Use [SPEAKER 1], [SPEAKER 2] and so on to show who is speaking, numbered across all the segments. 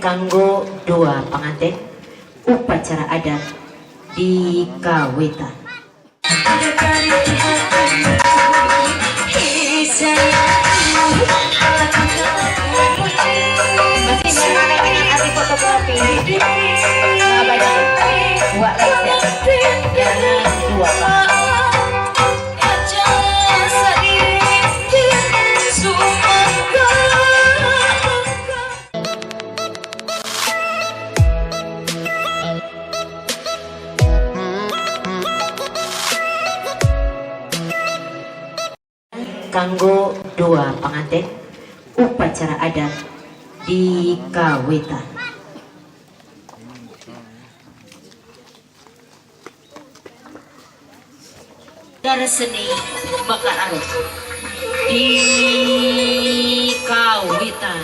[SPEAKER 1] Kanggo dua pengantin upacara adat di Kawitan.
[SPEAKER 2] Masih berkenaan dengan arti fotografi. Nah, banyak dua lengser. Jangan dua pak.
[SPEAKER 1] Kanggo dua pengantin upacara adat di Kawitan.
[SPEAKER 2] Dari seni Mekar Arum di Kawitan.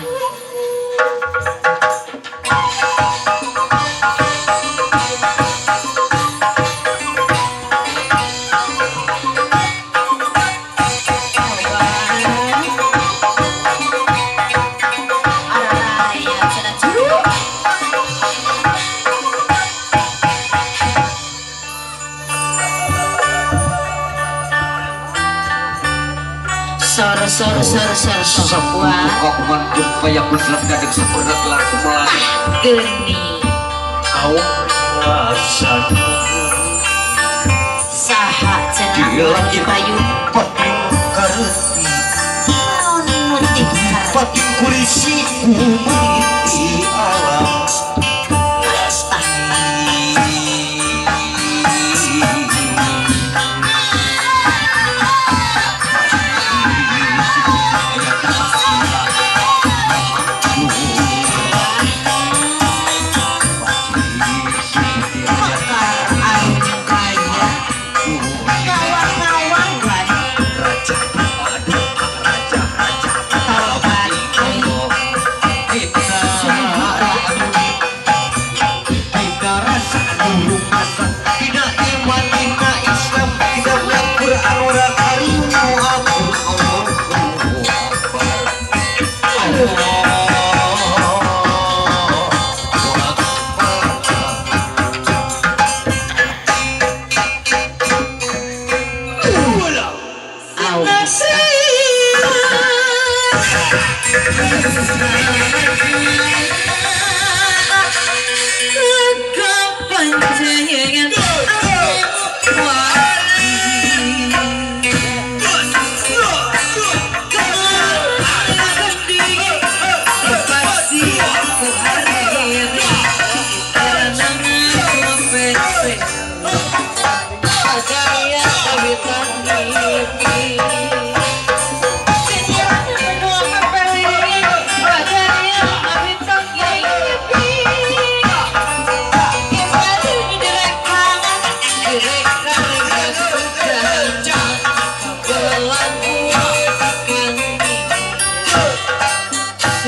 [SPEAKER 2] Sor sor sor sor sor
[SPEAKER 3] Kakuman jumpa kuslep gading sempurna telah kumelan
[SPEAKER 2] geni
[SPEAKER 3] kau rasa
[SPEAKER 2] saha cenah payu
[SPEAKER 3] pating kareti
[SPEAKER 2] naon
[SPEAKER 3] pating kulisi kumiti alam.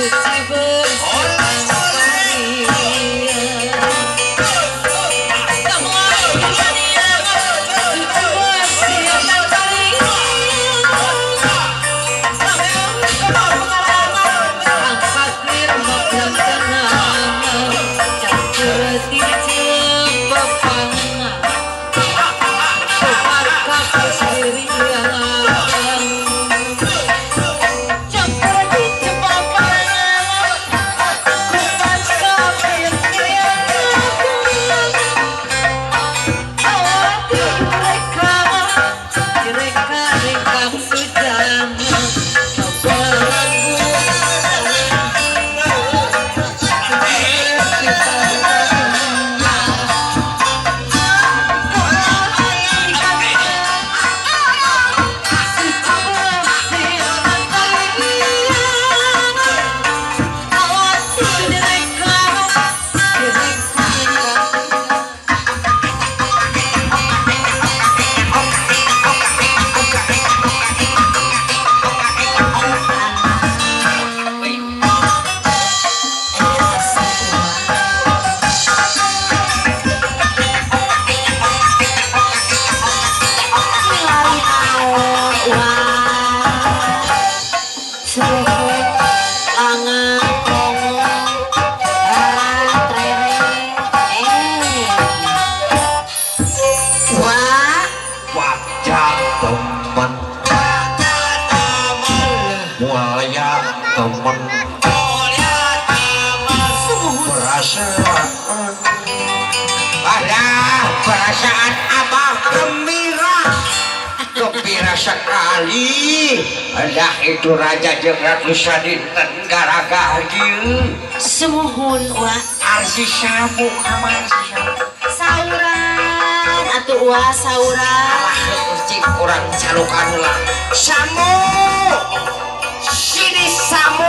[SPEAKER 2] Suci bersama.
[SPEAKER 3] Nemen perasaan
[SPEAKER 4] Alah, perasaan abah gembira, gembira sekali. Alah itu raja jeung ratu sadinten garaga ieu.
[SPEAKER 1] Sumuhun wa.
[SPEAKER 4] Arsi samu kamar si samu.
[SPEAKER 1] Sauran atuh wa sauran.
[SPEAKER 4] Alah cing urang calukan heula. Samu. Sini samu.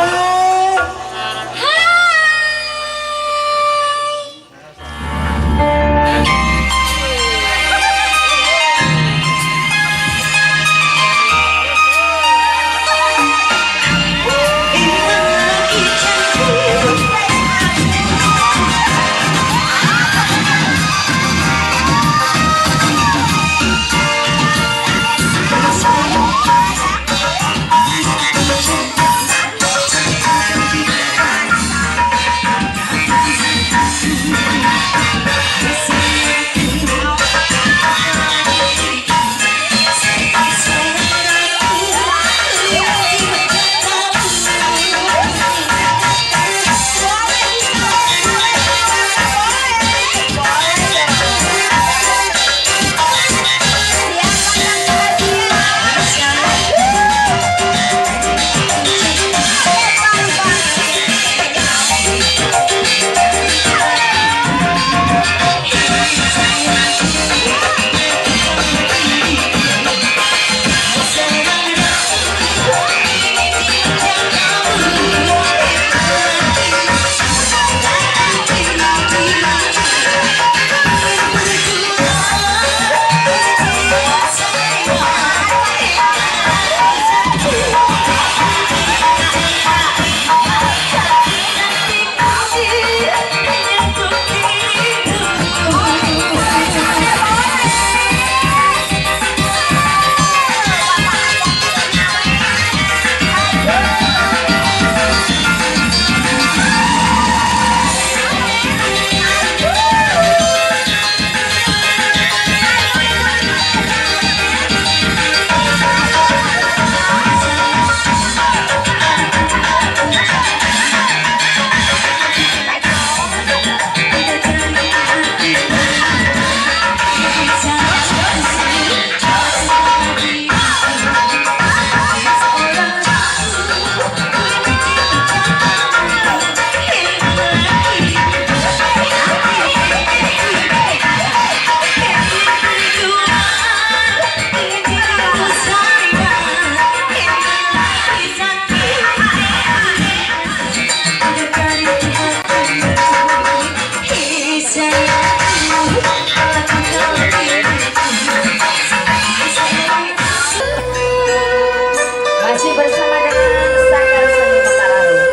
[SPEAKER 2] Masih bersama dengan Sanggar Seni Mekararu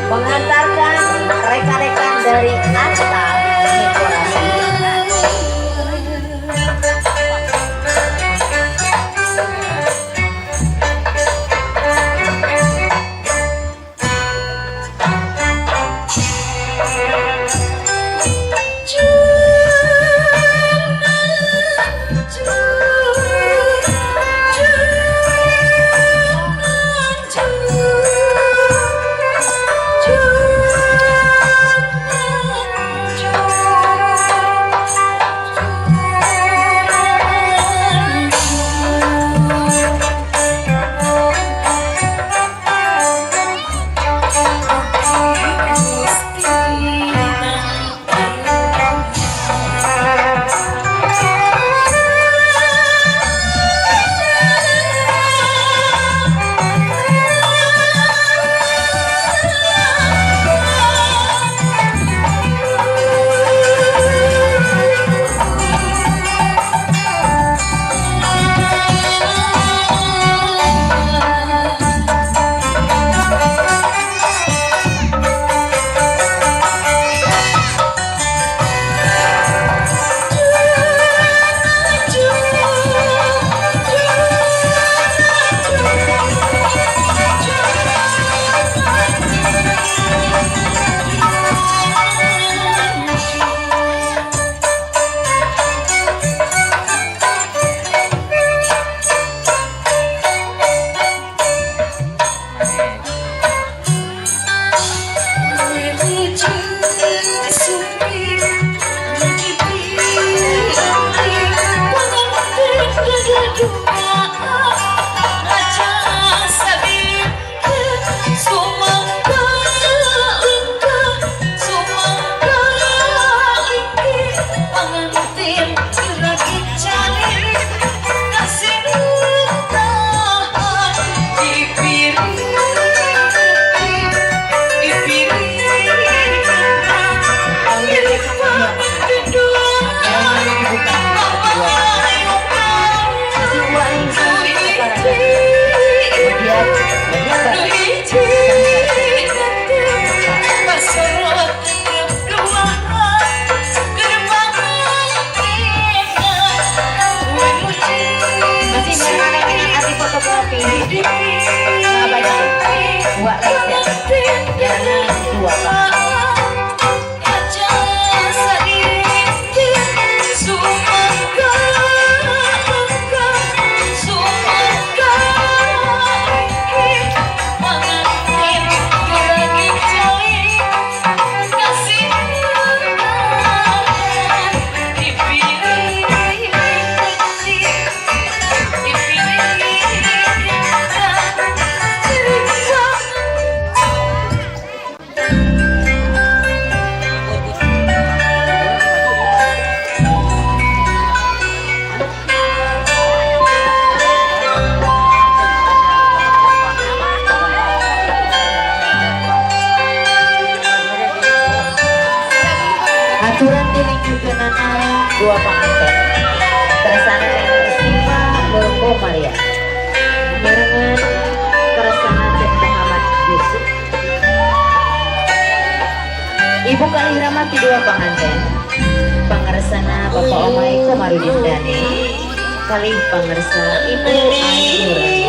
[SPEAKER 2] mengantarkan rekan-rekan dari Acta Dekorasi. Masih dua lingsa separagan. Kemudian bagian barat. Masih barengan dengan arti fotografi. Ngabadan. Dua lengser. Barengan dua pak. Aturan dilingkukeunana dua panganten. Kersana Teh Siva Nurko Maria. Barengan kersana Teh Muhammad Yusuf. Ibu kalih ti dua panganten. Pangersana Bapak Omai Komarudin Dani. Kalih pangersa Ibu Ani.